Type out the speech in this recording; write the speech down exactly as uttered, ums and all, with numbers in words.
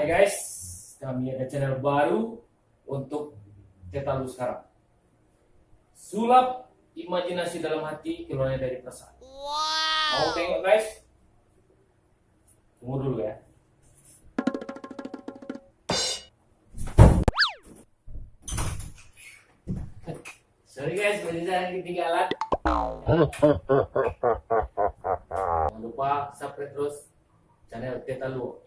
Hai guys, kami ada channel baru untuk Teta Lu sekarang. Sulap imajinasi dalam hati, keluarnya dari perasaan. Mau tengok guys? Tunggu dulu ya. Sorry guys, Reza yang ketinggalan. Jangan lupa subscribe terus channel Teta Lu.